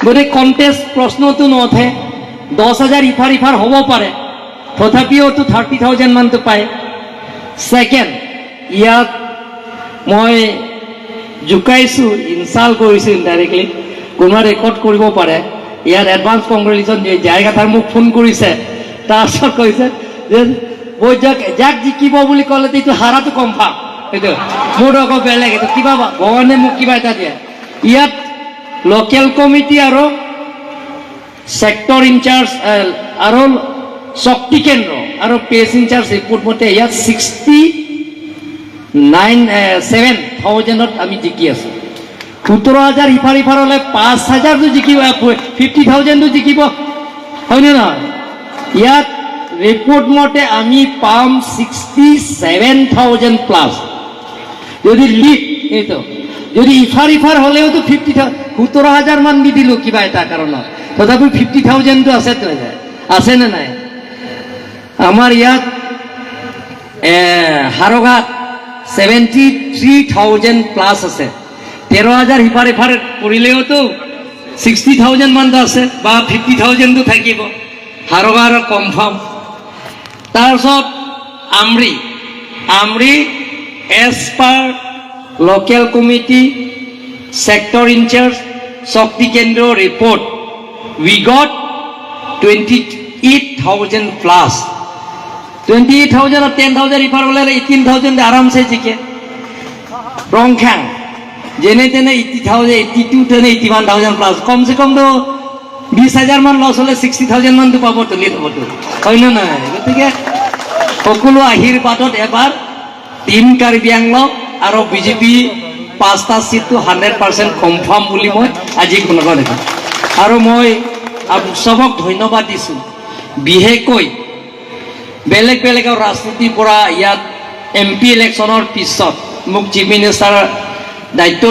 গতিকে কণ্টেষ্ট প্ৰশ্নটো নুঠে। 10,000 ইফাৰ ইফাৰ হ'ব পাৰে, তথাপিওতো 30,000 মানটো পায়। ছেকেণ্ড, ইয়াত মই জোকাইছোঁ, ইনচাল্ট কৰিছোঁ ইনডাইৰেক্টলি, কোনোবা ৰেকৰ্ড কৰিব পাৰে। ইয়াত এডভান্স কংগ্ৰেচুলেশ্যন। জায়গাথাৰ মোক ফোন কৰিছে, তাৰপিছত কৈছে যে বৈ যাক যাক জিকিব বুলি ক'লে এইটো হাৰাটো কনফাৰ্ম। এইটো মোৰ আকৌ বেলেগ, এইটো কিবা ভগৱানে মোক কিবা এটা দিয়ে। ইয়াত লোকেল কমিটি আৰু ছেক্টৰ ইনচাৰ্জ আৰু শক্তি কেন্দ্ৰ আৰু পেজ ইনচাৰ্জ ৰিপৰ্ট মতে ইয়াত 69, 7 থাউজেণ্ডত আমি জিকি আছোঁ। 17,000 ইফাল ইফাল হ'লে 5,000টো জিকিব, 50,000টো জিকিব, হয়নে নহয়? ইয়াত ৰিপৰ্ট মতে আমি পাম 67,000 প্লাছ যদি লিড। এইটো যদি ইফাৰ ইফাৰ হ'লেওতো 50, 17,000 মান দি দিলোঁ কিবা এটা কাৰণত, তথাপি 50,000টো আছে। তো আছেনে নাই? আমাৰ ইয়াত হাৰঘাট 73,000 প্লাছ আছে। 13,000 সিফাৰ ইফাৰ কৰিলেওতো 60,000 মানটো আছে বা 50,000টো থাকিব হাৰগাৰ কনফাৰ্ম। তাৰপিছত Amri, Amri as per local committee, sector incharge, শক্তি কেন্দ্ৰ report, we got 28,000 plus. 28,000, 10,000 ইফাৰ হ'লে 18,000 আৰামছে জিকে। ৰংখাং যেনে তেনে 80,000, 82 তেনে 81,000 প্লাছ। কমচে কমতো 20,000 মান লছ হ'লে 60,000 মানটো পাব, তুলি থ'বতো, হয়নে নহয়? গতিকে সকলো আশীৰ্বাদত এবাৰ টীম কাৰ্বি আংলং আৰু বিজেপি পাঁচটা চিটটো 100% কনফাৰ্ম বুলি মই আজি ঘোষণা দিছোঁ। আৰু মই চবক ধন্যবাদ দিছোঁ। বিশেষকৈ বেলেগ বেলেগ ৰাজনীতিৰ পৰা ইয়াত এম পি ইলেকশ্যনৰ পিছত মোক চিফ মিনিষ্টাৰ দায়িত্ব